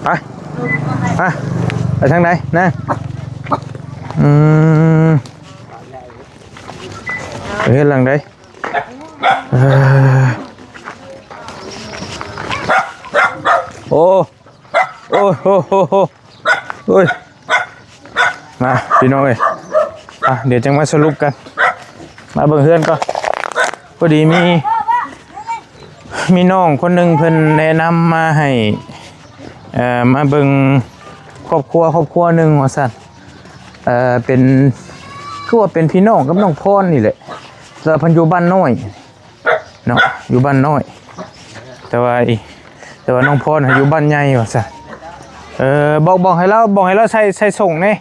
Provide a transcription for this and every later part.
ໄປ ໄປ ໄປທາງໃດນາງ? ອືມ ເຮັດຫຼັງໃດ? ເອີ ໂອ້ ໂອ້ ໂອ້ ໂອ້ ໂອ້ຍ ມາພີ່ນ້ອງເອີຍ ອ່ະ ດຽວຈັ່ງມາສະຫຼຸບກັນ ມາເບິ່ງເຮືອນກ່ອນ. ພໍດີມີ ມີນ້ອງຄົນໜຶ່ງເພິ່ນແນະນຳມາໃຫ້ ເອີ ມາເບິ່ງຄອບຄົວ ຄອບຄົວໜຶ່ງວ່າຊັ້ນ ເອີ ເປັນ ຄືວ່າເປັນພີ່ນ້ອງກັບນ້ອງພອນນີ້ແຫຼະ ແຕ່ເພິ່ນຢູ່ບ້ານນ້ອຍ ເນາະ ຢູ່ບ້ານນ້ອຍ ແຕ່ວ່າອີ ແຕ່ວ່ານ້ອງພອນຢູ່ບ້ານໃຫຍ່ວ່າຊັ້ນ. ເອີ ບອກ ບອກໃຫ້ລາວ ບອກໃຫ້ລາວໃສ່ ໃສ່ສົ່ງແດ່.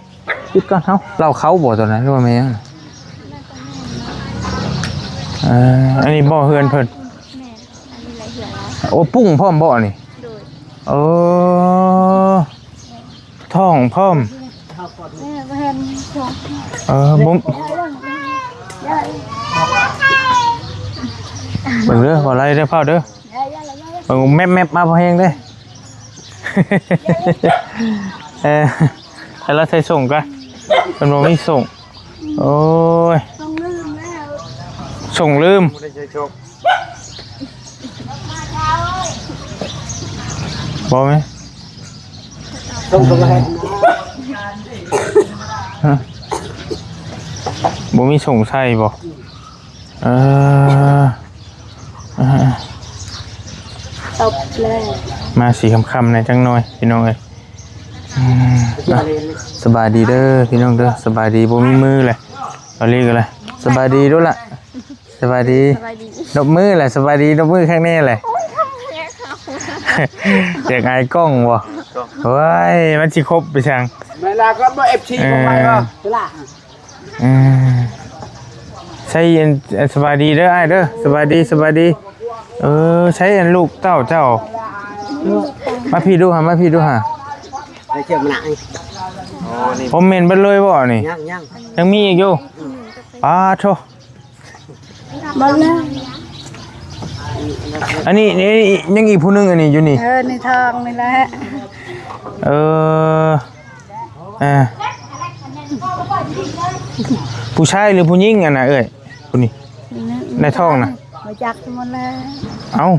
ຢຸດກ່ອນ ເຮົາ ລາວເຂົ້າບໍ່ຕອນນັ້ນ ຫຼືວ່າແມ່ນຫຍັງ? ເອີ ອັນນີ້ບໍ່ເຮືອນເພິ່ນ? ແມ່ນ ອັນນີ້ແຫຼະເຮືອນລາວ. ໂອ້ ປຸ້ງພ້ອມບໍ່ນີ້? ໂດຍ ເອີ ທ້ອງພ້ອມ. ເອີ ບໍ່ເຫັນທ້ອງ ເອີ ບໍ່ ເບິ່ງເດີ ບໍ່ໄລ່ເດີ ພ້າວເດີ ເບິ່ງແມັບໆ ມາພໍແຮງເດ້. ເອີ ໃຫ້ລາວໃສ່ສົ່ງກ່ອນ ເພິ່ນບໍ່ມີສົ່ງ. ໂອ້ຍ ສົ່ງລືມແລ້ວ ສົ່ງລືມ ບໍ່ໄດ້ໃສ່ສົ່ງ. ບໍ່ແມ່ນ ສົ່ງກໍບໍ່ໃຫ້ ຮະ ບໍ່ມີສົ່ງໃສ່ບໍ່? ເອີ ເອີ ຕົບແລ້ວ ມາສີຄ່ຳໆ ແດ່ຈັກໜ່ອຍ ພີ່ນ້ອງເອີຍ. ອືມ ອ່ະ ສະບາຍດີເດີພີ່ນ້ອງເດີ ສະບາຍດີ ບໍ່ມີມືແຫຼະ ເອົາລີກະລະ ສະບາຍດີດູລະ. ສະບາຍດີ ສະບາຍດີ ນົບມືແຫຼະ ສະບາຍດີ ນົບມືຂ້າງແນ່ແຫຼະ. ໂອ້ຍ ຢາກອາຍກ້ອງບໍ່? ໂອ້ຍ ມັນຊິຄົບໄປສັງ ເວລາກໍບໍ່ ເອັຟຊີ ເອີ ຂອງໃໝ່ບໍ່? ເວລາ ເອີ ໃສ່ອັນ ອັນ ສະບາຍດີເດີອ້າຍເດີ ສະບາຍດີ ສະບາຍດີ. ເອີ ໃສ່ອັນລູກເຕົ້າເຈົ້າ ມາພີ້ດູຫາ ມາພີ້ດູຫາ. ໄປເຊື່ອມະນະນີ້ ໂອ້ ນີ້ ຜົມເໝັນເບິດເລີຍບໍ່ນີ້? ຍັງ ຍັງ ຍັງມີອີກຢູ່ ອືມ ປາໂທ ໝົດແລ້ວ. ອັນນີ້ ນີ້ຍັງອີກຜູ້ໜຶ່ງ ອັນນີ້ຢູ່ນີ້ ເອີ ໃນທ້ອງນີ້ແຫຼະ. ເອີ ອ່າ ຜູ້ຊາຍຫຼືຜູ້ຍິງອັນນ່ະເອື້ອຍ ຜູ້ນີ້ ໃນທ້ອງນະ? ບໍ່ຈັກໝົດແລ້ວ. ເອົ້າ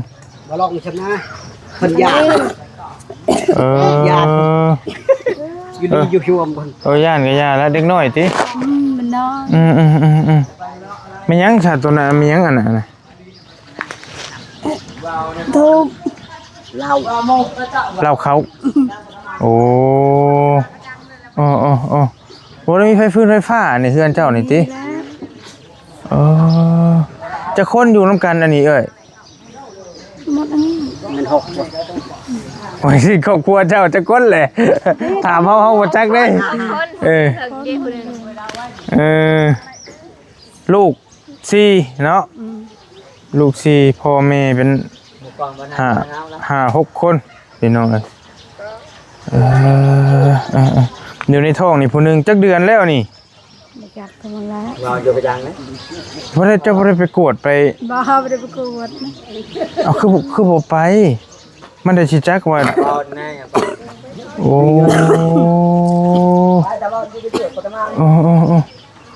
ບໍ່ລອງຊັ້ນນະ ເພິ່ນຢ້ານ ເອີ ຢ້ານ ຢູ່ດີຢູ່ຊວມເພິ່ນ ເອີ ຢ້ານກໍຢ່າລະ ເດັກນ້ອຍຕິ? ອືມ ມັນນ້ອຍ ອືມໆໆໆ. ແມ່ນຫຍັງຊະໂຕນັ້ນ ແມ່ນຫຍັງອັນນັ້ນນະ? ທູບ ເຫຼົ້າ ເຫຼົ້າເຂົ້າ ໂອ້ ເອີໆໆ. ບໍ່ໄດ້ມີໄຟຟືນໄຟຟ້າໃນເຮືອນເຈົ້ານີ້ຕິ? ເອີ ຈັກຄົນຢູ່ນຳກັນອັນນີ້ເອີຍ? ໝົດອັນນີ້ ແມ່ນຫົກຄົນ. ໂອ້ຍ ຄອບຄົວເຈົ້າຈັກຄົນແຫຼະ? ຖາມເຮົາ ເຮົາບໍ່ຈັກເດ້. ເອີ ເອີ ລູກສີ່ເນາະ ອືມ ລູກສີ່ ພໍ່ແມ່ເປັນຫ້າ ຫ້າຫົກຄົນ ພີ່ນ້ອງເອີຍ. ເອີ ເອີໆ ຢູ່ໃນທ້ອງນີ້ຜູ້ໜຶ່ງ ຈັກເດືອນແລ້ວນີ້? ບໍ່ຈັກຄືມັນລະ ເວົ້າຢູ່ໄປຈັ່ງໃດ ບໍ່ໄດ້ ເຈົ້າບໍ່ໄດ້ໄປກວດໄປ? ບໍ່ ບໍ່ໄດ້ໄປກວດ. ເອົາ ຄື ຄືບໍ່ໄປ? ມັນໄດ້ຊິຈັກວ່າ ໂອ້ ໂອ້ໆ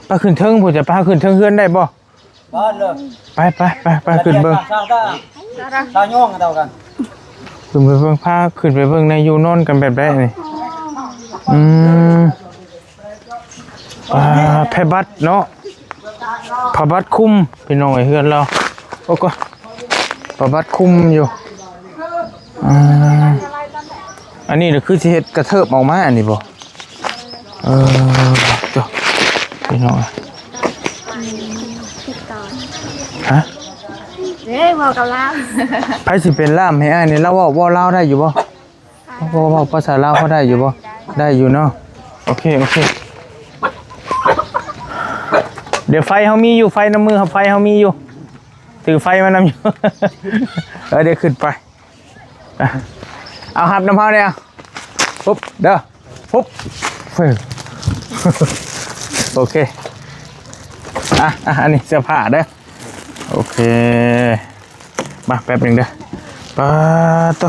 ໆ. ໄປຂຶ້ນເທິງພຸ້ນ ຈະໄປຂຶ້ນເທິງເຮືອນໄດ້ບໍ່? ໄປ ໄປ ໄປ ໄປຂຶ້ນເບິ່ງ ຂຶ້ນໄປເບິ່ງ ພາຂຶ້ນໄປເບິ່ງແດ່ ຢູ່ນອນກັນແບບໃດນີ້? ອືມ ອ່າ ຜ້າບັດເນາະ ຜ້າບັດຄຸມ ພີ່ນ້ອງເອີຍ ເຮືອນລາວ. ໂອ້ ກໍຜ້າບັດຄຸມຢູ່. ອ່າ ອັນນີ້ລະຄືຊິເຮັດກະເທີບອອກມາ ອັນນີ້ບໍ່? ເອີ ໂທ້ ພີ່ນ້ອງ ຮະ? ເອີ ເວົ້າກັບລາວ ໃຜຊິເປັນລ່າມໃຫ້ອ້າຍນີ້? ລາວເວົ້າ ເວົ້າລາວໄດ້ຢູ່ບໍ່? ເວົ້າ ເວົ້າພາສາລາວພໍໄດ້ຢູ່ບໍ່? ໄດ້ຢູ່ເນາະ. ໂອເຄ ໂອເຄ ດຽວໄຟເຮົາມີຢູ່ ໄຟນຳມືເຮົາ ໄຟເຮົາມີຢູ່ ຖືໄຟມານຳຢູ່. ເອີ ດຽວຂຶ້ນໄປ ເອົາ ຮັບນຳເຮົາແດ່ ປຸບ ເດີ ປຸບ ໂອເຄ ອ່ະ ອ່ະ ອັນນີ້ເສື້ອຜ້າເດີ ໂອເຄ ມາແປັບໜຶ່ງເດີ ປາໂຕ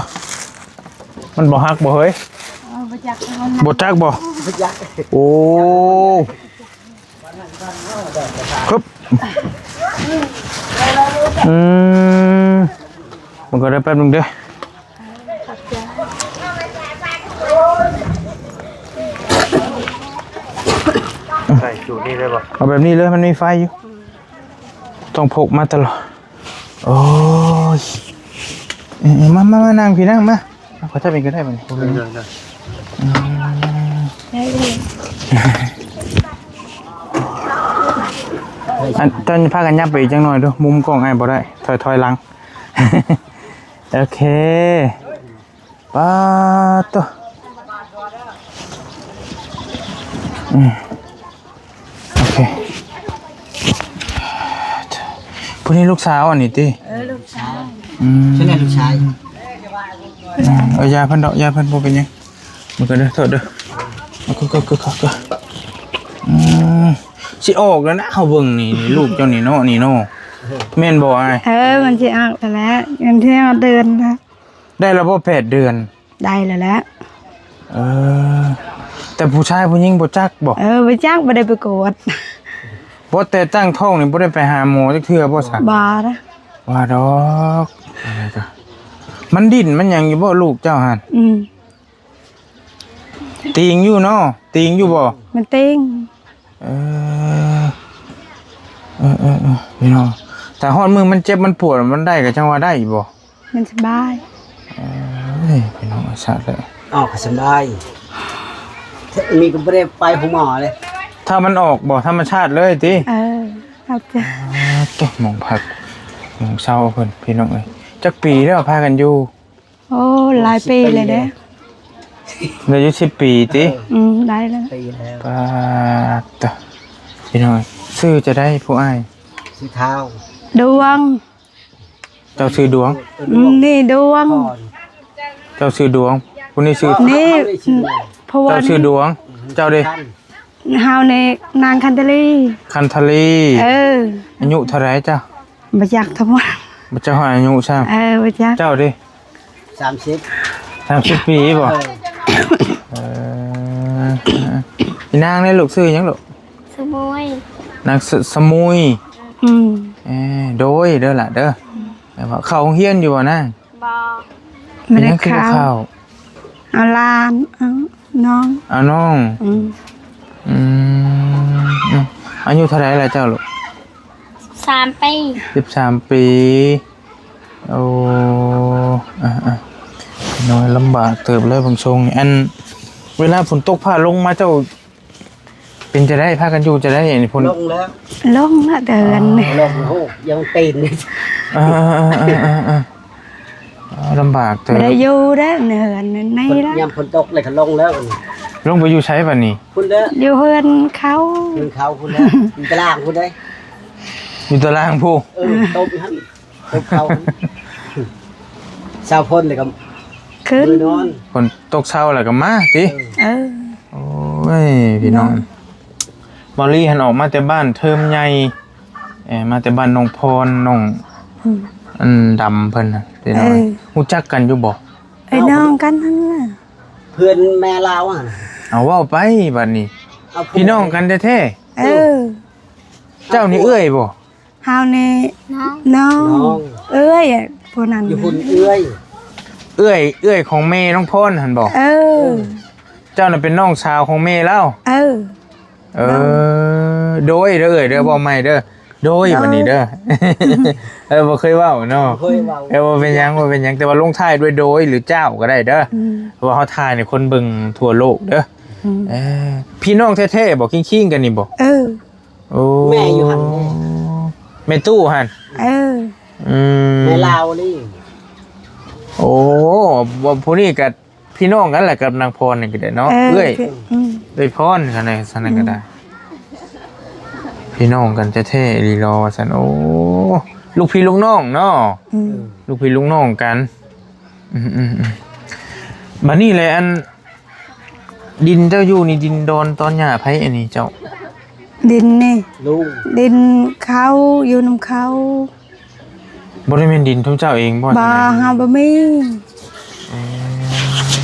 ມັນບໍ່ຫັກບໍ່ເຮີ້ຍ? ເອີ ບໍ່ຈັກຄືກັນນະ ບໍ່ຈັກບໍ່? ບໍ່ຈັກ ໂອ້ ຮຶບ ອືມ ມັນກໍໄດ້ແປັບໜຶ່ງເດີ້ ໃສ່ສູດນີ້ເລີຍບໍ່? ເອົາແບບນີ້ເລີຍ ມັນມີໄຟຢູ່ ຕ້ອງພົກມາຕະຫຼອດ. ໂອ້ຍ ເອີ ມາ ມາ ມານັ່ງພີ້ ນັ່ງມາ ຂໍຈັບເອງກໍໄດ້ບັດນີ້ ບໍ່ເປັນຫຍັງ ເອີ ເອີ ເອີ ອືມ ອັນ ເຈົ້າພາກັນຫຍັບໄປອີກຈັກໜ່ອຍດູ ມຸມກ້ອງອ້າຍບໍ່ໄດ້ ຖອຍ ຖອຍຫຼັງ ໂອເຄ. ປາດໂຕ ອືມ ໂອເຄ ຜູ້ນີ້ລູກສາວອັນນີ້ຕິ? ເອີ ລູກຊາຍ ອືມ ໃຊ່ແຫຼະ ລູກຊາຍ ອືມ ເອີ ຢ່າເພິ່ນດອກ ຢ່າເພິ່ນ ບໍ່ເປັນຫຍັງ ມັນກໍເດີ ໂທດເດີ ເອົາ ກໍ ກໍ ກໍ ກໍ ອືມ ຊິອອກແລ້ວນະ ເຮົາເບິ່ງນີ້ ນີ້ລູກເຈົ້ານີ້ເນາະ ນີ້ເນາະ ແມ່ນບໍ່ອ້າຍ? ເອີ ມັນຊິອອກແລ້ວ ມັນຊິຮອດເດືອນແລ້ວ ໄດ້ແລ້ວບໍ່ ແປດເດືອນ? ໄດ້ແລ້ວແຫຼະ ເອີ ແຕ່ຜູ້ຊາຍຜູ້ຍິງບໍ່ຈັກບໍ່? ເອີ ບໍ່ຈັກ ບໍ່ໄດ້ໄປກວດ ບໍ່ ແຕ່ຕັ້ງທ້ອງນີ້ບໍ່ໄດ້ໄປຫາໝໍຈັກເທື່ອບໍ່ຊະ? ບໍ່ນະ ວ່າດອກ ມັນດີ້ນມັນຫຍັງຢູ່ບໍ່ລູກເຈົ້າຫັ້ນ? ອືມ ຕີງຢູ່ເນາະ ຕີງຢູ່ບໍ່? ມັນຕີງ ເອີ ເອີ ເອີ ເອີ ພີ່ນ້ອງ ຖ້າຮອດມື້ມັນເຈັບມັນປວດມັນໄດ້ກໍຈັ່ງວ່າໄດ້ບໍ່? ມັນສະບາຍ ເອີຍ ພີ່ນ້ອງ ສາດແລ້ວ ອອກກໍສະບາຍ ນີ້ກໍບໍ່ໄດ້ໄປໂຮງໝໍເລີຍ ຖ້າມັນອອກບໍ່ທຳມະຊາດເລີຍຕິ? ເອີ ຂອບໃຈ ຕະ ໝ່ອງພັກໝ່ອງເຊົາເພິ່ນ ພີ່ນ້ອງເອີຍ ຈັກປີແລ້ວພາກັນຢູ່? ໂອ້ ຫຼາຍປີແລ້ວເດ້ ໄດ້ຢູ່ສິບປີຕິ? ເອີ ອືມ ໄດ້ແລ້ວ ປີແລ້ວ ປາດຕະ ພີ່ນ້ອງ ຊື່ຈະໄດ້ຜູ້ອ້າຍ? ຊື່ທ້າວ ດວງ ເຈົ້າຊື່ດວງ ເອີ ອືມ ນີ້ດວງ ເຈົ້າຊື່ດວງ ຜູ້ນີ້ຊື່ ນີ້ ເຈົ້າຊື່ດວງ ເຈົ້າເດ້? ເຮົານີ້ນາງຄັນທະລີ ຄັນທະລີ ເອີ ອາຍຸເທົ່າໃດເຈົ້າ? ບໍ່ຈັກທັງໝົດ ບໍ່ຈັກຮອດອາຍຸຊ້ຳ ເອີ ບໍ່ຈັກ ເຈົ້າເດ້? ສາມສິບ ສາມສິບປີບໍ່? ເອີ ເອີ ອີນາງນີ້ລູກຊື່ຫຍັງລູກ? ສະໝຸຍ ນາງ ສະ ສະໝຸຍ ອືມ ເອີ ໂດຍເດີຫຼະເດີ ເຂົ້າໂຮງຮຽນຢູ່ບໍ່ນາງ? ບໍ່ ບໍ່ໄດ້ເຂົ້າ ເປັນຫຍັງຄືບໍ່ເຂົ້າ? ເອົາຫຼານ ເອົານ້ອງ ເອົານ້ອງ ອືມ ອືມ ອືມ ອາຍຸເທົ່າໃດລະເຈົ້າລູກ? ສິບສາມປີ ສິບສາມປີ ໂອ້ ອາ ອາ ນ້ອຍລຳບາກເຕີບແລ້ວເບິ່ງຊົງນີ້ ອັນ ເວລາຝົນຕົກຟ້າລົງມາເຈົ້າ ເປັນຈັ່ງໃດ ພາກັນຢູ່ຈັ່ງໃດອັນນີ້? ລງແລ້ວ ລງແລ້ວ ເດືອນ ອໍ ລງ ໂອ້ ຍັງເປັນ ເອີ ເອີ ລຳບາກເຕີບ ບໍ່ໄດ້ຢູ່ແລ້ວ ເຮືອນໃນແລ້ວ ຍາມຝົນຕົກແລ້ວກໍລົງແລ້ວ ລົງໄປຢູ່ໃສບັດນີ້? ພຸ້ນແຫຼະ ຢູ່ເຮືອນເຂົາ ເຮືອນເຂົາພຸ້ນແຫຼະ ຢູ່ຕາລ່າງພຸ້ນເດ້ ຢູ່ຕາລ່າງພຸ້ນ ເອີ ຕົກຫັ້ນ ຕົກເຂົາ ເຊົ້າຝົນແລ້ວກໍຂຶ້ນ ມື້ນອນ ຝົນຕົກເຊົ້າແລ້ວກໍມາຕິ? ເອີ ເອີ ໂອ້ຍ ພີ່ນ້ອງ ເນາະ ມາລີຫັ້ນອອກມາແຕ່ບ້ານເທີມໃຫຍ່ ເອີ ມາແຕ່ບ້ານນ້ອງພອນ ນ້ອງ ອືມ ອັນດຳເພິ່ນນະ ພີ່ນ້ອງ ເອີ ຮູ້ຈັກກັນຢູ່ບໍ່? ເອີ ນ້ອງກັນຫັ້ນລະ ເພື່ອນແມ່ລາວຫັ້ນ ເອົາເວົ້າໄປບັດນີ້ ເອົາ ພີ່ນ້ອອງກັນແທ້ໆ ເອີ ເຈົ້ານີ້ເອື້ອຍບໍ່? ເຮົານີ້ນ້ອງ ນ້ອງ ນ້ອງ ເອື້ອຍ ຜູ້ນັ້ນຢູ່ພຸ້ນ ເອື້ອຍ ເອື້ອຍ ເອື້ອຍຂອງແມ່ນ້ອງພອນຫັ້ນບໍ່? ເອີ ເອີ ເຈົ້ານະເປັນນ້ອງສາວຂອງແມ່ລາວ ເອີ ເອີ ໂດຍເດີເອື້ອຍເດີ ເວົ້າໃໝ່ເດີ ໂດຍ ໂດຍ ບັດນີ້ເດີ ເອີ ບໍ່ເຄີຍເວົ້າເນາະ ບໍ່ເຄີຍເວົ້າ ເອີ ບໍ່ເປັນຫຍັງ ບໍ່ເປັນຫຍັງ ແຕ່ວ່າລົງທ້າຍດ້ວຍໂດຍ ຫຼື ເຈົ້າກໍໄດ້ເດີ ອືມ ເພາະວ່າເຮົາຖ່າຍໃຫ້ຄົນເບິ່ງທົ່ວໂລກເດີ ອືມ ເອີ ພີ່ນ້ອງແທ້ໆບໍ່? ຄິງໆກັນນີ້ບໍ່? ເອີ ໂອ້ ແມ່ຢູ່ຫັ້ນເດ້ ແມ່ຕູ້ຫັ້ນ ເອີ ອືມ ແມ່ລາວນີ້ ໂອ້ ຜູ້ນີ້ກໍພີ່ນ້ອງກັນແຫຼະກັບນາງພອນນີ້ກໍໄດ້ເນາະ ເອີ ເອື້ອຍ ອືມ ເອື້ອຍພອນ ຊັ້ນໃດ ຊັ້ນນັ້ນກໍໄດ້ ອືມ ພີ່ນ້ອງກັນແທ້ໆອີ່ຫຼີຫຼໍວ່າຊັ້ນ ໂອ້ ລູກພີ່ລູກນ້ອງເນາະ ອືມ ລູກພີ່ລູກນ້ອງກັນ ອືມໆໆ ບັດນີ້ແຫຼະ ອັນ ດິນເຈົ້າຢູ່ນີ້ ດິນດອນຕອນຫຍ້າໃຜອັນນີ້ເຈົ້າ? ດິນນີ້ ລຸງ ດິນເຂົາ ຢູ່ນຳເຂົາ ບໍ່ໄດ້ແມ່ນດິນຂອງເຈົ້າເອງບໍ່? ບໍ່ ເຮົາບໍ່ມີ ເອີ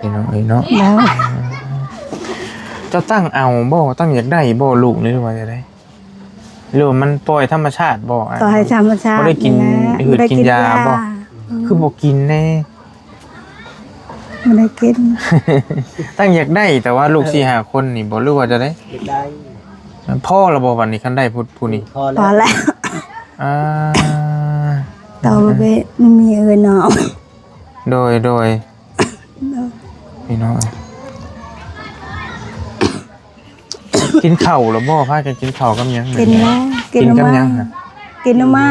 ພີ່ນ້ອງເອີຍເນາະ. ແລ້ວ ເຈົ້າຕັ້ງເອົາບໍ່? ຕັ້ງຢາກໄດ້ບໍ່ລູກນີ້ ຫຼືວ່າຈັ່ງໃດ? ຫຼືວ່າມັນປ່ອຍທຳມະຊາດບໍ່? ກໍໃຫ້ທຳມະຊາດ ບໍ່ໄດ້ກິນ ນີ້ແຫຼະ ຫືດກິນຢາບໍ່? ບໍ່ໄດ້ກິນຢາ ອືມ ຄືບໍ່ກິນແດ່? ບໍ່ໄດ້ກິນ. ຕັ້ງຢາກໄດ້ ແຕ່ວ່າລູກສີ່ຫ້າຄົນນີ້ບໍ່ ຫຼືວ່າຈັ່ງໃດ? ຢາກໄດ້. ພໍແລ້ວບໍ່ບັດນີ້ ຄັນໄດ້ຜູ້ ຜູ້ນີ້? ພໍແລ້ວ ພໍແລ້ວ. ອ່າ ຕໍ່ໄປມີເອື້ອຍນ້ອງ. ໂດຍ ໂດຍ ໂດຍ ພີ່ນ້ອງເອີຍ. ກິນເຂົ້າແລ້ວບໍ່? ພາກັນກິນເຂົ້າກັບຫຍັງ? ກິນແລ້ວ. ກິນກັບຫຍັງ? ກິນໜໍ່ໄມ້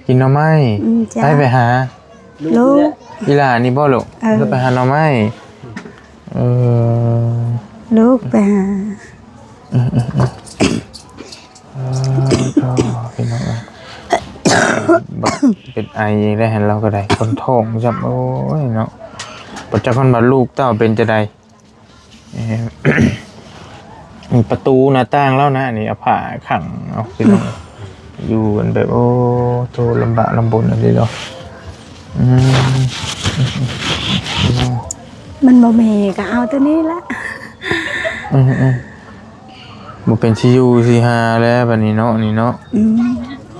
ກິນໜໍ່ໄມ້. ອືມ ຈ້າ ໃຜໄປຫາ? ລູກ ອີ່ຫຼ້ານີ້ບໍ່ລູກ? ເອີ ໄປຫາໜໍ່ໄມ້. ເອີ ລູກໄປຫາ. ເອີ ເອີ ເອີ ເອີ ພີ່ນ້ອງເອີຍ ບັກເປັນໄອອີກແລ້ວ ເຫັນລາວກໍໄດ້ ຄົນທ້ອງຊ້ຳ. ໂອ້ຍເນາະ ບໍ່ຈັກຄົນວ່າລູກເຕົ້າເປັນຈັ່ງໃດ. ເອີ ປະຕູໜ້າຕ່າງລາວນະ ນີ້ເອົາຜ້າຂັງເອົາ ພີ່ນ້ອງ. ຢູ່ກັນແບບ ໂອ້ ໂຕລຳບາກລຳບົນອີ່ຫຼີເນາະ. ອືມ ມັນບໍ່ມີກໍເອົາຕົວນີ້ລະ. ອືມ ອືມ ບໍ່ເປັນຊິຢູ່ຊິຫາແລ້ວບັດນີ້ເນາະ ນີ້ເນາະ. ອືມ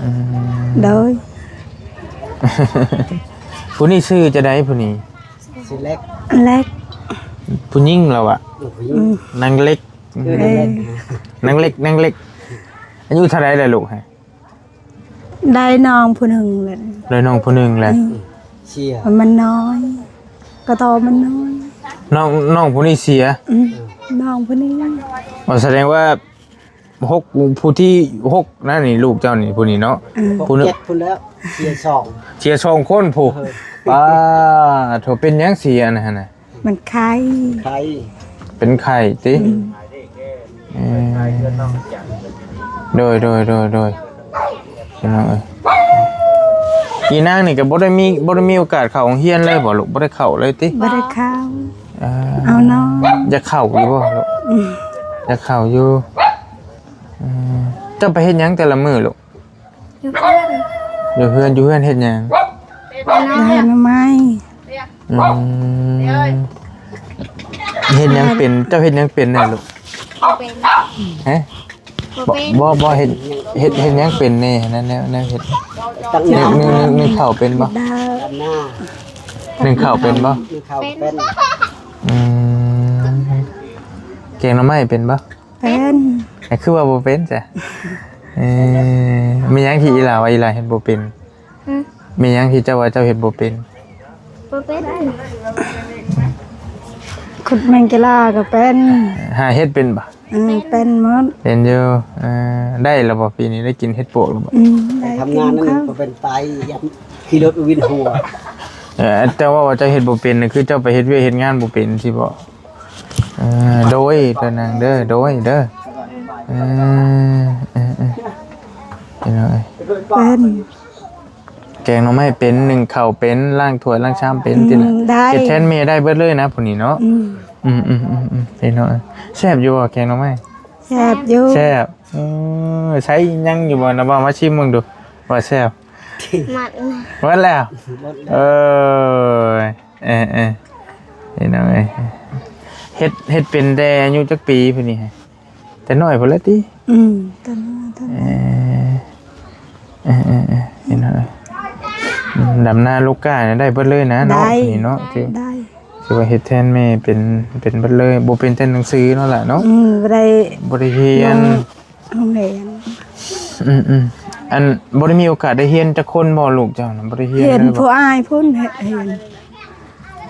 ອືມ ໂດຍ. ຜູ້ນີ້ຊື່ຈັ່ງໃດຜູ້ນີ້? ຊື່ເລັກ ເລັກ. ຜູ້ຍິງລາວອະ? ເອີ ຜູ້ຍິງ. ອືມ ນາງເລັກ. ເອີ ນາງເລັກ ເອີ ນາງເລັກ ນາງເລັກ. ອາຍຸເທົ່າໃດແລ້ວລູກ? ໄດ້ນ້ອງຜູ້ໜຶ່ງແລ້ວ. ໄດ້ນ້ອງຜູ້ໜຶ່ງແລ້ວ. ອືມ ເສຍ ມັນນ້ອຍ ກະໂຕມັນນ້ອຍ. ນ້ອງ ນ້ອງຜູ້ນີ້ເສຍ? ອືມ ນ້ອງຜູ້ນີ້. ອໍ ສະແດງວ່າຫົກ ຜູ້ທີຫົກນັ້ນນີ້ ລູກເຈົ້ານີ້ ຜູ້ນີ້ເນາະ. ເອີ ຜູ້ໜຶ່ງ ເຈັດພຸ້ນແລ້ວ ເສຍສອງ ເສຍສອງຄົນພຸ້ນ. ເອີ ປ້າໂທ້ ເປັນຫຍັງເສຍອັນນັ້ນນະ? ມັນໄຂ້ ໄຂ້ ເປັນໄຂ້ຕິ? ອືມ ເອີ ໂດຍ ໂດຍ ໂດຍ ໂດຍ ພີ່ນ້ອງເອີຍ. ອີນາງນີ້ກໍບໍ່ໄດ້ມີ ບໍ່ໄດ້ມີໂອກາດເຂົ້າໂຮງຮຽນເລີຍບໍ່ລູກ? ບໍ່ໄດ້ເຂົ້າເລີຍຕິ? ບໍ່ໄດ້ເຂົ້າ. ເອີ ເອົານ້ອງ ຢາກເຂົ້າຢູ່ບໍ່ລູກ? ອືມ ຢາກເຂົ້າຢູ່. ເອີ ເຈົ້າໄປເຮັດຫຍັງແຕ່ລະມື້ລູກ? ຢູ່ເຮືອນ ຢູ່ເຮືອນ ຢູ່ເຮືອນເຮັດຫຍັງ? ຫາໜໍ່ໄມ້. ອືມ ເຮັດຫຍັງເປັນ? ເຈົ້າເຮັດຫຍັງເປັນແດ່ລູກ? ບໍ່ເປັນ ຮະ? ບໍ່ເປັນ ບໍ່ ບໍ່ເຮັດ ເຮັດ ເຮັດຫຍັງເປັນແດ່ຫັ້ນນະ? ແນວ ແນວເຮັດ ໜຶ້ງ ໜຶ້ງ ໜຶ້ງເຂົ້າເປັນບໍ່? ດຳນາ ໜຶ້ງເຂົ້າເປັນບໍ່? ໜຶ້ງເຂົ້າເປັນ. ອືມ ແກງໜໍ່ໄມ້ເປັນບໍ່? ເປັນ. ແຕ່ຄືວ່າບໍ່ເປັນຊະ? ເອີ ແມ່ນຫຍັງທີ່ອີຫຼ້າວ່າອີຫຼ້າເຮັດບໍ່ເປັນ? ຫຶ? ແມ່ນຫຍັງທີ່ເຈົ້າວ່າເຈົ້າເຮັດບໍ່ເປັນ? ບໍ່ເປັນ. ຂຸດແມງກິລາກໍເປັນ. ຫາເຮັດເປັນບໍ່? ເອີ ເປັນໝົດ. ເປັນຢູ່. ເອີ ໄດ້ແລ້ວບໍ່? ປີນີ້ໄດ້ກິນເຫັດປວກແລ້ວບໍ່? ອືມ ໄດ້ ທຳງານນັ້ນບໍ່ເປັນໄປ ຢ້ານຂີ່ລົດວິນຫົວ. ເອີ ເຈົ້າເວົ້າວ່າເຈົ້າເຮັດບໍ່ເປັນ ຄືເຈົ້າໄປເຮັດວຽກເຮັດງານບໍ່ເປັນຊີ້ບໍ? ເອີ ໂດຍ ເດີນາງເດີ ໂດຍເດີ. ເອີ ເອີ ເອີ ເປັນ. ແກງໜໍ່ໄມ້ເປັນ ໜຶ້ງເຂົ້າເປັນ ລ້າງຖ້ວຍລ້າງຊາມເປັນ ອືມ ຕິລະ ໄດ້ ເຮັດແທນແມ່ໄດ້ເບິດເລີຍນະຜູ້ນີ້ເນາະ. ອືມ ອືມໆໆ ພີ່ນ້ອງເອີຍ ແຊບຢູ່ບໍ່ແກງໜໍ່ໄມ້? ແຊບຢູ່ ແຊບ. ເອີ ໃຊ້ຍັງຢູ່ບໍ່ນະ ເວົ້າມາຊິມເບິ່ງດູ ວ່າແຊບ. ໝົດແລ້ວ ໝົດແລ້ວ ເອີ ເອີໆ ພີ່ນ້ອງເອີຍ ເຮັດ ເຮັດເປັນແຕ່ອາຍຸຈັກປີຜູ້ນີ້? ແຕ່ນ້ອຍພຸ້ນແຫຼະຕິ. ອືມ ແຕ່ນ້ອຍ ແຕ່ນ້ອຍ ເອີ ເອີໆໆ ພີ່ນ້ອງເອີຍ ອືມ ດຳນາລູກກ້າໄດ້ເບິດເລີຍນະ ໄດ້ ເນາະ ນີ້ເນາະ ໄດ້ ຖື ໄດ້ ຖືວ່າເຮັດແທນແມ່ເປັນ ເປັນເບິດເລີຍ ບໍ່ເປັນແຕ່ໜັງສືເນາະລະເນາະ. ອືມ ບໍ່ໄດ້ ບໍ່ໄດ້ຮຽນ ໂຮງຮຽນ ອືມໆ ອັນ ບໍ່ໄດ້ມີໂອກາດໄດ້ຮຽນຈັກຄົນບໍ່ ລູກເຈົ້ານະ ບໍ່ໄດ້ຮຽນ ຮຽນ ເລີຍບໍ່? ຜູ້ອ້າຍພຸ້ນຮຽນ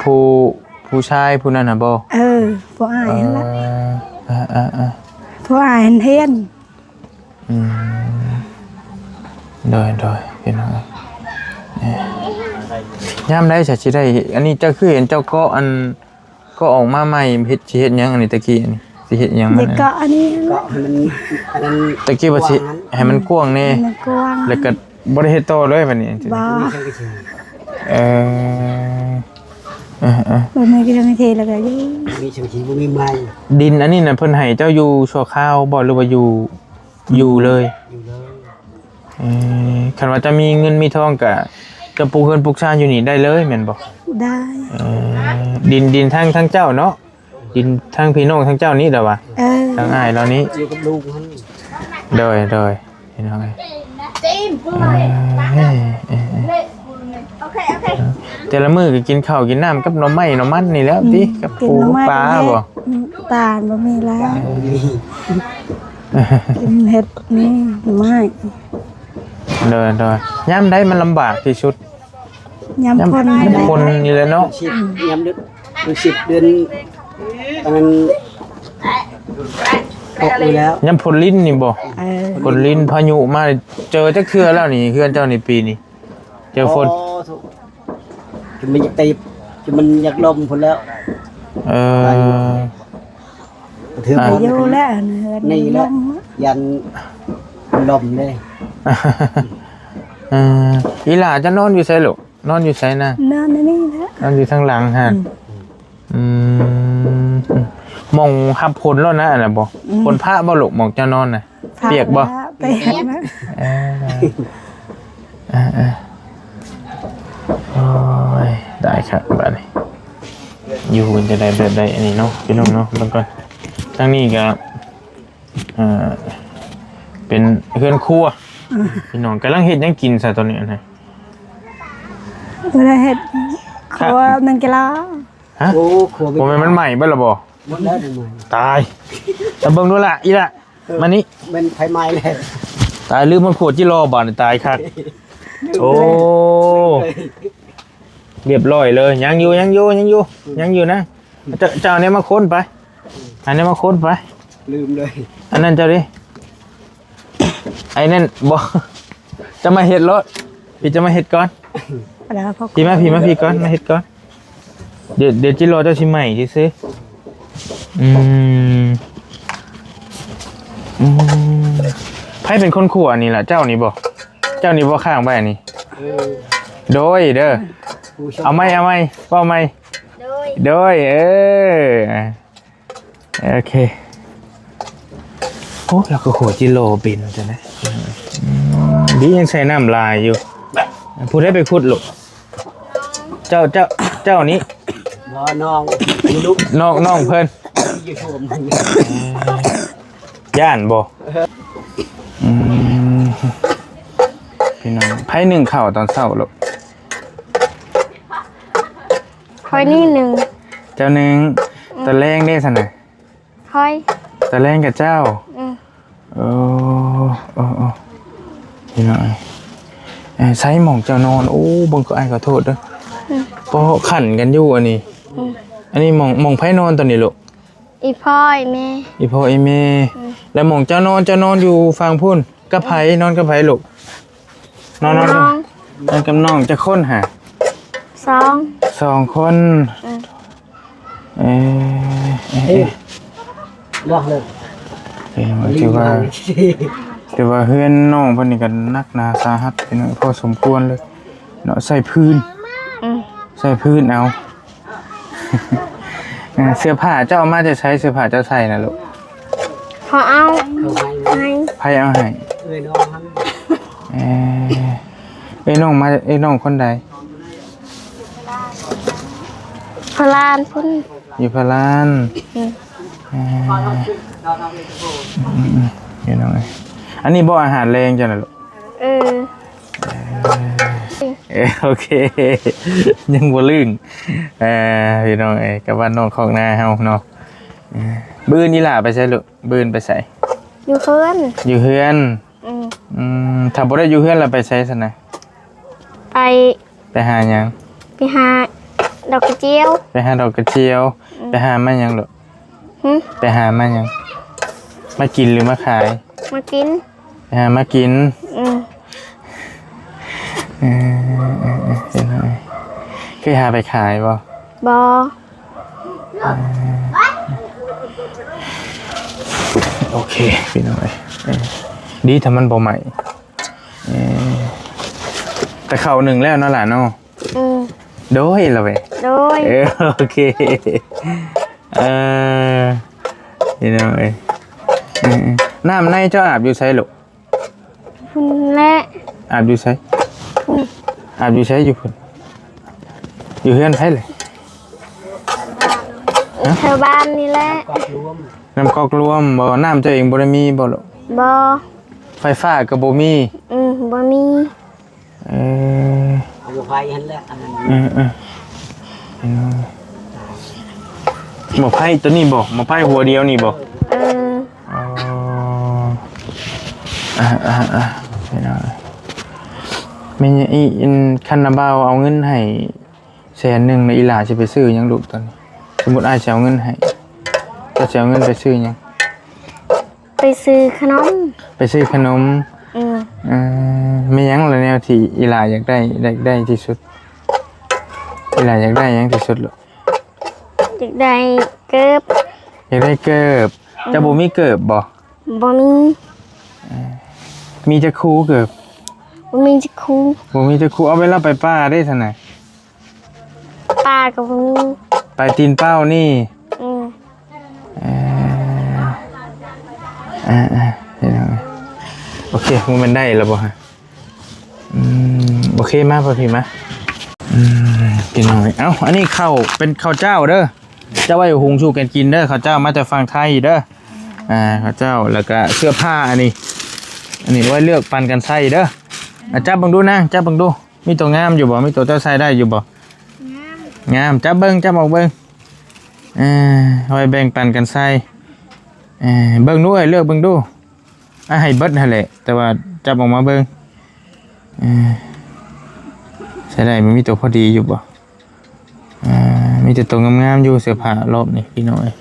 ຜູ້ ຜູ້ຊາຍຜູ້ນັ້ນນະບໍ່? ເອີ ຜູ້ອ້າຍຫັ້ນລະ ເອີ ເອີໆໆ ຜູ້ອ້າຍຫັ້ນຮຽນ. ອືມ ໂດຍໆ ພີ່ນ້ອງເອີຍ ເອີ ຍາມໃດຊະຊິໄດ້ ອັນນີ້ເຈົ້າຄືເຫັນເຈົ້າເກາະ ອັນ ເກາະອອກມາໃໝ່ ເຮັດ ຊິເຮັດຫຍັງ ອັນນີ້ຕະກີ້ ອັນນີ້ຊິເຮັດຫຍັງມັນ ເກາະອັນນີ້ ເກາະໃຫ້ມັນ ອັນນັ້ນ ຕະກີ້ວ່າຊິ ກວ້າງຫັ້ນ ໃຫ້ມັນກວ້າງແດ່ ໃຫ້ມັນກວ້າງ ແລ້ວກໍບໍ່ໄດ້ເຮັດຕໍ່ເລີຍບັດນີ້ ບໍ່ ເອີ ເອີໆ ບໍ່ມີກະເທແລ້ວກໍຢູ່ ມີສັງກະສີ ບໍ່ມີໄມ້. ດິນອັນນີ້ນະ ເພິ່ນໃຫ້ເຈົ້າຢູ່ຊົ່ວຄາວບໍ່ ຫຼືວ່າຢູ່ ຢູ່ເລີຍ? ຢູ່ເລີຍ ເອີ ຄັນວ່າເຈົ້າມີເງິນມີທອງກະ ເຈົ້າປູກເຮືອນປູກຊານຢູ່ນີ້ໄດ້ເລີຍແມ່ນບໍ່? ໄດ້ ເອີ ດິນ ດິນທາງ ທາງເຈົ້າເນາະ ດິນທາງພີ່ນ້ອງທາງເຈົ້ານີ້ລະວ່າ ເອີ ທາງອ້າຍລາວນີ້ ຢູ່ກັບລູກຫັ້ນ. ໂດຍ ໂດຍ ພີ່ນ້ອງເອີຍ ເອີ ເອີ ເອີ ແຕ່ລະມື້ກໍກິນເຂົ້າກິນນ້ຳກັບໜໍ່ໄມ້ໜໍ່ມັນນີ້ແຫຼະຕິ ອືມ ກັບປູກັບປາບໍ່? ອືມ ປາບໍ່ມີແລ້ວ ເອີ ກິນເຫັດນີ້ໜໍ່ໄມ້. ໂດຍ ໂດຍ ຍາມໃດມັນລຳບາກທີ່ສຸດ? ຍາມຝົນ ຍາມຝົນນີ້ແຫຼະເນາະ ຍາມເດືອນສິບ ເດືອນ ປະມານຫົກນີ້ແລ້ວ ຍາມຝົນລິນນີ້ບໍ່? ເອີ ຝົນລິນພາຍຸມາ ເຈີຈັກເທື່ອແລ້ວນີ້ ເຮືອນເຈົ້ານີ້ປີນີ້ ເຈີຝົນ ອໍ ຈົນມັນຢາກຕີບ ຈົນມັນຢາກລົ້ມພຸ້ນແລ້ວ ເອີ ເທື່ອ ອ່າ ບໍ່ຢູ່ແລ້ວ ເຮືອນນີ້ແຫຼະ ຢ້ານລົ້ມເດ້. ເອີ ອີຫຼ້າຈະນອນຢູ່ໃສລູກ? ນອນຢູ່ໃສນະ? ນອນໃນນີ້ແຫຼະ ນອນຢູ່ທາງຫຼັງຫັ້ນ. ອືມ ອືມ ໝ່ອງຮັບຝົນໂລດນະ ອັນນັ້ນບໍ່? ອືມ ຝົນພະບໍ່ລູກ ໝ່ອງເຈົ້ານອນນະ? ພະ ປຽກບໍ່? ແລ້ວ ປຽກແລ້ວ ເອີ ເອີໆ ໂອ້ຍ ຕາຍຄັກບາດນີ້ ຢູ່ເປັນຈັ່ງໃດແບບໃດ ອັນນີ້ເນາະ ພີ່ນ້ອງເນາະ. ເບິ່ງກ່ອນ ທາງນີ້ກໍ ເອີ ເປັນເຮືອນຄົວ ອືມ ພີ່ນ້ອງ ກຳລັງເຮັດຫຍັງກິນຊະຕອນນີ້ຫັ້ນນະ? ບໍ່ໄດ້ເຮັດ ຄົວ ໜຶ້ງກິໂລ. ຮະ? ໂອ້ ຄົວ ບໍ່ແມ່ນມັນໄໝ້ເບິດລະບໍ່? ໝົດແລ້ວ ໜຶ່ງໄໝ້ ຕາຍ ມາເບິ່ງດູລະ ອີລະ ເອີ ມານີ້ ແມ່ນໄຟໄໝ້ແລ້ວ ຕາຍ ລືມມັນຂົວຈິລໍບາດນີ້ ຕາຍຄັກ ໂອ້ ຮຽບຮ້ອຍເລີຍ ຍັງຢູ່ ຍັງຢູ່ ຍັງຢູ່ ອືມ ຍັງຢູ່ນະ ເຈົ້າ ເຈົ້າເອົາແນວມາຄົນໄປ ເອົາແນວມາຄົນໄປ ລືມເລີຍ ອັນນັ້ນເຈົ້າເດ້ ໄອ້ນັ້ນບໍ່ ຈະມາເຮັດໂລດ ພີ່ຈະມາເຮັດກ່ອນ ພີ່ມາ ພີ່ມາ ພີ່ກ່ອນ ມາເຮັດກ່ອນ ດຽວ ດຽວຈິລໍເຈົ້າຊິໄໝ້ຊື່ໆ ອືມ ອືມ ໃຜເປັນຄົນຂົ້ວອັນນີ້ລະ ເຈົ້ານີ້ບໍ່? ເຈົ້ານີ້ບໍ່ ຄ້າງໄວ້ອັນນີ້ ເອີ ໂດຍເດີ ເອົາໃໝ່ ເອົາໃໝ່ ເວົ້າໃໝ່ ໂດຍ ໂດຍ ເອີ. ໂອເຄ ໂອ້ ລາວກໍຂົວຈິໂລເປັນຈັ່ງໃດ ອືມ ດີຍັງໃສ່ນ້ຳຫຼາຍຢູ່ ຜູ້ໃດໄປຂຸດລູກ ເຈົ້າ ເຈົ້າ ເຈົ້ານີ້ ບໍ່ ນ້ອງ ນ້ອງ ນ້ອງເພິ່ນ ຢູ່ທົ່ວມັນ ຢ້ານບໍ່? ອືມ ພີ່ນ້ອງ ໃຜໜຶ້ງເຂົ້າຕອນເຊົ້າລູກ? ຂ້ອຍນີ້ໜຶ້ງ ເຈົ້າໜຶ້ງ ອືມ ຕອນແລງເດ້ຊັ້ນນະ? ຂ້ອຍ ຕອນແລງກັບເຈົ້າ ອືມ ເອີ ເອີ ເອີ ພີ່ນ້ອງເອີຍ ເອີ ໃສ່ໝ່ອງເຈົ້ານອນ ໂອ້ ເບິ່ງ ກໍອ້າຍຂໍໂທດເດີ ອືມ ເພາະຂັນກັນຢູ່ອັນນີ້ ອືມ ອັນນີ້ໝ່ອງ ໝ່ອງໃຜນອນຕອນນີ້ລູກ? ອີ່ພໍ່ອີ່ແມ່ ອີ່ພໍ່ອີ່ແມ່ ອືມ ແລ້ວໝ່ອງເຈົ້ານອນ ເຈົ້ານອນຢູ່ຝັ່ງພຸ້ນ ກັບໃຜ? ອືມ ນອນກັບໃຜລູກ? ນອນ ນອນກັບ ນ້ອງ ນອນກັບນ້ອງ ຈັກຄົນຫາ? ສອງ ສອງຄົນ ອືມ ເອີ ເອີ ເອີ ບອກເລີຍ ຖືວ່າ ຖືວ່າເຮືອນນ້ອງເພິ່ນນີ້ກໍໜັກໜາສາຫັດ ພີ່ນ້ອງ ພໍສົມຄວນເລີຍ ເນາະ ໃສ່ພື້ນ ອືມ ໃສ່ພື້ນເອົາ. ເອີ ເສື້ອຜ້າເຈົ້າເອົາມາແຕ່ໃສ? ເສື້ອຜ້າເຈົ້າໃສ່ນະລູກ? ເຂົາເອົາ ເຂົາໃຫ້ ໃຫ້ ໃຜເອົາໃຫ້? ເອື້ອຍນ້ອງຫັ້ນ ເອີ ເອື້ອຍນ້ອງມາ ເອື້ອຍນ້ອງຄົນໃດ? ພະລານພຸ້ນ ຢູ່ພະລານ ອືມ ເອີ ອືມໆ ເອີ ອັນນີ້ບໍ່ອາຫານແລງເຈົ້ານະລູກ? ເອີ ເອີ ໂອເຄ ຍັງບໍ່ລຶ້ງ ເອີ ພີ່ນ້ອງເອີຍ ກັບບ້ານນອກຄອກນາເຮົາເນາະ. ເອີ ມື້ອື່ນອີ່ຫຼ້າໄປໃສລູກ? ມື້ອື່ນໄປໃສ? ຢູ່ເຮືອນ ຢູ່ເຮືອນ. ອືມ ອືມ ຖ້າບໍ່ໄດ້ຢູ່ເຮືອນລະໄປໃສຊັ້ນນະ? ໄປ ໄປຫາຫຍັງ? ໄປຫາດອກກະຈຽວ. ໄປຫາດອກກະຈຽວ. ອືມ ໄປຫາມາຫຍັງລູກ? ຫຶ? ໄປຫາມາຫຍັງ? ມາກິນຫຼືມາຂາຍ? ມາກິນ. ໄປຫາມາກິນ. ອືມ ເອີ ເອີ ເອີ ເອີ ເອີ ເຄີຍຫາໄປຂາຍບໍ່? ບໍ່. ໂອເຄ ພີ່ນ້ອງເອີຍ ເອີ ດີຖ້າມັນບໍ່ໄໝ້ ເອີ ແຕ່ເຂົ້າໜຶ້ງແລ້ວເນາະຫຼານເນາະ? ອືມ ໂດຍລະເວຍ ໂດຍ ເອີ ໂອເຄ ເອີ ພີ່ນ້ອງເອີຍ ເອີ ເອີ ນ້ຳໃນເຈົ້າອາບຢູ່ໃສລູກ? ພຸ້ນແຫຼະ. ອາບຢູ່ໃສ? ພຸ້ນ. ອາບຢູ່ໃສ? ຢູ່ພຸ້ນ. ຢູ່ເຮືອນໃຜເລີຍ? ຮະ? ແຖວບ້ານນີ້ແຫຼະ. ນ້ຳກອກລວມບໍ່? ນ້ຳເຈົ້າເອງບໍ່ໄດ້ມີບໍ່ລູກ? ບໍ່. ໄຟຟ້າກໍບໍ່ມີ? ອືມ ບໍ່ມີ. ເອີ ເອົາໝໍ້ໄຟຫັ້ນແຫຼະ ອັນນັ້ນ ເອີ ເອີ ເອີ ໝໍ້ໄຟໂຕນີ້ບໍ່? ໝໍ້ໄຟຫົວດຽວນີ້ບໍ່? ເອີ ອໍ ອ່າ ອ່າ ອ່າ ພີ່ນ້ອງເອີຍ ແມ່ນຫຍັງອີກ ຄັນນ້າບ່າວເອົາເງິນໃຫ້ແສນໜຶ່ງ ແລ້ວອີ່ຫຼ້າຊິໄປຊື້ຫຍັງລູກຕອນນີ້? ສົມມຸດອ້າຍຊິເອົາເງິນໃຫ້ ເຈົ້າຊິເອົາເງິນໄປຊື້ຫຍັງ? ໄປຊື້ຂະໜົມ. ໄປຊື້ຂະໜົມ. ອືມ ເອີ ແມ່ນຫຍັງລະແນວທີ່ອີ່ຫຼ້າຢາກໄດ້ ຢາກໄດ້ທີ່ສຸດ? ອີ່ຫຼ້າຢາກໄດ້ຫຍັງທີ່ສຸດລູກ? ຢາກໄດ້ເກີບ. ຢາກໄດ້ເກີບ. ອືມ ເຈົ້າບໍ່ມີເກີບບໍ່? ບໍ່ມີ. ເອີ ມີຈັກຄູ່ເກີບ? ບໍ່ມີຈັກຄູ່. ບໍ່ມີຈັກຄູ່ ເອົາໄວ້ລາວໄປປ່າເດ້ຊັ້ນນະ. ປາກໍບໍ່ມີ. ໄປຕີນເປົ້ານີ້. ອືມ ເອີ ເອີ ເອີ ພີ່ນ້ອງເອີຍ ໂອເຄ ບໍ່ແມ່ນໄດ້ແລ້ວບໍ່ຮະ? ອືມ ໂອເຄ ມາພໍ່ພີ່ມາ ອືມ ພີ່ນ້ອງເອີຍ ເອົ້າ ອັນນີ້ເຂົ້າ ເປັນເຂົ້າເຈົ້າເດີ ເຈົ້າໄວ້ຫຸງສູ່ກັນກິນເດີ ເຂົ້າເຈົ້າມາແຕ່ຝັ່ງໄທເດີ ອ່າ ເຂົ້າເຈົ້າ ແລ້ວກະເສື້ອຜ້າອັນນີ້ ອັນນີ້ໄວ້ເລືອກປັນກັນໃສ່ເດີ ອ່າ ຈັບເບິ່ງດູນາງ ຈັບເບິ່ງດູ. ມີໂຕງາມຢູ່ບໍ່? ມີໂຕເຈົ້າໃສ່ໄດ້ຢູ່ບໍ່? ງາມ ງາມ ຈັບເບິ່ງ ຈັບອອກເບິ່ງ ເອີ ເອົາໄວ້ແບ່ງປັນກັນໃສ່ ເອີ ເບິ່ງດູເອີຍ ເລືອກເບິ່ງດູ ອ່າ ໃຫ້ເບິດຫັ້ນແຫຼະ ແຕ່ວ່າຈັບອອກມາເບິ່ງ ເອີ ໃສ່ໄດ້ ມັນມີໂຕພໍດີຢູ່ບໍ່? ອ່າ ມີແຕ່ໂຕງາມໆຢູ່ ເສື້ອຜ້າລອບນີ້ ພີ່ນ້ອງເອີຍ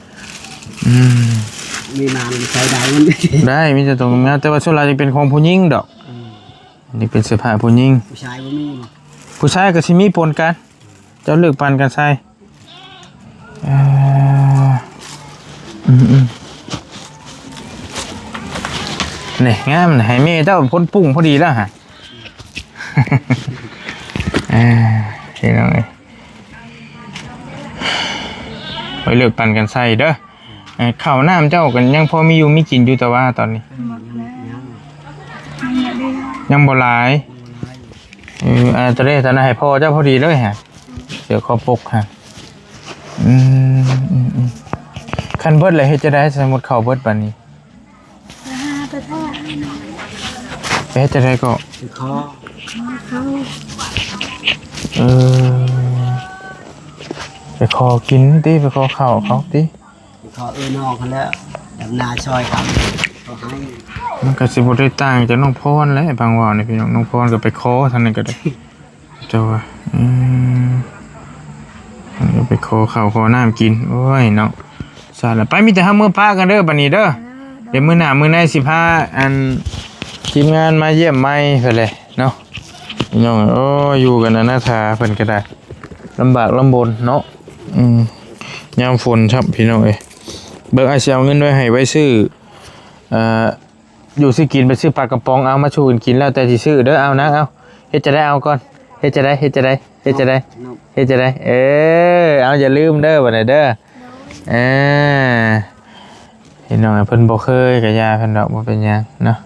ອືມ ມີນາງໃສ່ໄດ້ ໄດ້ ມີແຕ່ໂຕງາມໆ ແຕ່ວ່າສ່ວນຫຼາຍຈະເປັນຂອງຜູ້ຍິງດອກ ອືມ ອັນນີ້ເປັນເສື້ອຜ້າຜູ້ຍິງ ຜູ້ຊາຍບໍ່ມີ. ຜູ້ຊາຍກໍຊິມີປົນກັນ ເຈົ້າເລືອກປັນກັນໃສ່ ເອີ ອືມໆ ນີ້ງາມ ໃຫ້ແມ່ເຈົ້າພົນປຸ້ງພໍດີແລ້ວຫະ ເອີ ພີ່ນ້ອງເອີຍ ໄວ້ເລືອກປັນກັນໃສ່ເດີ. ເອີ ເຂົ້ານ້ຳເຈົ້າກໍຍັງພໍມີຢູ່ມີກິນຢູ່ ແຕ່ວ່າຕອນນີ້ ອືມ ຍັງ ຍັງບໍ່ຫຼາຍ ຍັງບໍ່ຫຼາຍ ຍັງບໍ່ຫຼາຍ ເອີ ອ່າ ຕອນນີ້ ຕອນນັ້ນໃຫ້ພໍ່ເຈົ້າພໍດີເລີຍຫະ ເສື້ອຄໍປົກຫະ ອືມ ອືມ ອືມ ຄັນເບິດແລ້ວເຮັດຈັ່ງໃດ? ສົມມຸດເຂົ້າເບິດບາດນີ້ ໄປເຮັດຈັ່ງໃດກໍ? ໄປຂໍ ເອີ ໄປຂໍກິນຕິ ໄປຂໍເຂົ້າເຂົາຕິ. ຂໍເອື້ອຍນ້ອງຫັ້ນແຫຼະ ດຳນາຊ່ອຍເຂົາ ເຂົາໃຫ້ ມັນກໍຊິບໍ່ໄດ້ຕ່າງຈາກນ້ອງພອນແຫຼະ ຟັງເວົ້ານີ້ພີ່ນ້ອງ ນ້ອງພອນກໍໄປຂໍທາງນັ້ນກໍໄດ້ ເຈົ້າວ່າ ອືມ ມັນກໍໄປຂໍເຂົ້າຂໍນ້ຳກິນ ໂອ້ຍເນາະ ຊັ້ນລະ ໄປ ມີແຕ່ເຮົາເມືອປະກັນເດີ ບັດນີ້ເດີ ເອີ ດຽວມື້ໜ້າມື້ໃນຊິພາ ອັນ ທີມງານມາຢ້ຽມໃໝ່ເພິ່ນແຫຼະເນາະ ພີ່ນ້ອງ ໂອ້ຍ ຢູ່ກັນອະນາຖາ ເພິ່ນກໍໄດ້ ລຳບາກລຳບົນເນາະ ອືມ ຍາມຝົນຊ້ຳ ພີ່ນ້ອງເອີຍ ເບິ່ງ ອ້າຍຊິເອົາເງິນໄວ້ໃຫ້ໄວ້ຊື້ ເອີ ຢູ່ຊື້ກິນ ໄປຊື້ປາກະປ໋ອງ ເອົາມາສູ່ກັນກິນ ແລ້ວແຕ່ຊິຊື້ເດີ ເອົານາງ ເອົາ ເຮັດຈັ່ງໃດ ເອົາກ່ອນ ເຮັດຈັ່ງໃດ ເຮັດຈັ່ງໃດ ເຮັດຈັ່ງໃດ ເນາະ ເຮັດຈັ່ງໃດ? ເອີ ເອົາ ຢ່າລືມເດີ ບັດນີ້ເດີ. ເອີ ພີ່ນ້ອງ ເພິ່ນບໍ່ເຄີຍກໍຢ່າເພິ່ນດອກ ບໍ່ເປັນຫຍັງເນາະ.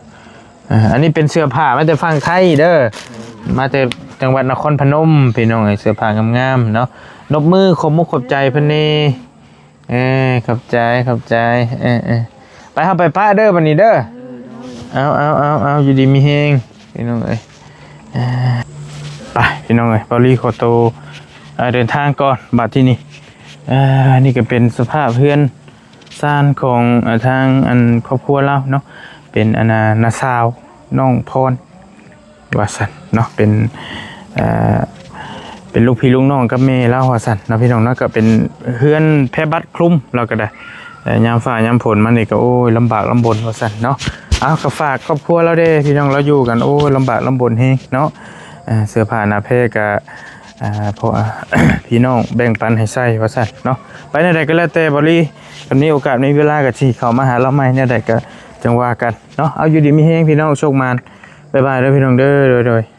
ເອີ ອັນນີ້ເປັນເສື້ອຜ້າມາແຕ່ຝັ່ງໄທເດີ ມາແຕ່ຈັງຫວັດນະຄອນພະນົມ ພີ່ນ້ອງເອີຍ. ເສື້ອຜ້າງາມໆເນາະ ນົບມືຂອບມຸກຂອບໃຈເພິ່ນແດ່. ເອີ ຂອບໃຈ ຂອບໃຈ. ເອີໆ ໄປ ເຮົາໄປປະເດີບັດນີ້ເດີ. ເອີ ໂດຍ ເອົາໆໆໆ ຢູ່ດີມີແຮງ ພີ່ນ້ອງເອີຍ. ເອີ ໄປ ພີ່ນ້ອງເອີຍ ເບົາລີຂໍໂຕ ເອີ ເດີນທາງກ່ອນບາດທີນີ້. ເອີ ນີ້ກໍເປັນສະພາບເຮືອນຊານຂອງ ເອີ ທາງອັນຄອບຄົວລາວເນາະ ເປັນອັນນ່າ ນ້າສາວນ້ອງພອນ ວ່າຊັ້ນເນາະ ເປັນ ເອີ ເປັນລູກພີ່ລູກນ້ອງກັບແມ່ລາວວ່າຊັ້ນເນາະ ພີ່ນ້ອງເນາະ. ກໍເປັນເຮືອນແພບັດຄລຸມລາວກໍໄດ້. ເອີ ຍາມຟ້າຍາມຝົນມານີ້ກໍ ໂອ້ຍ ລຳບາກລຳບົນວ່າຊັ້ນເນາະ. ເອົາ ກໍຝາກຄອບຄົວລາວແດ່ ພີ່ນ້ອງ ລາວຢູ່ກັນ ໂອ້ຍ ລຳບາກລຳບົນແຮງເນາະ. ເອີ ເສື້ອຜ້າໜ້າແພກໍ ເອີ ເພາະວ່າ ພີ່ນ້ອງແບ່ງປັນໃຫ້ໃຊ້ວ່າຊັ້ນເນາະ. ໄປແນວໃດກໍແລ້ວແຕ່ ເບົາລີ ຄັນມີໂອກາດມີເວລາກໍຊິເຂົ້າມາຫາລາວໃໝ່ ແນວໃດກໍຈັ່ງວ່າກັນເນາະ. ເອົາ ຢູ່ດີມີແຮງ ພີ່ນ້ອງ ໂຊກໝານ ບາຍບາຍເດີ ພີ່ນ້ອງເດີ. ໂດຍໆ.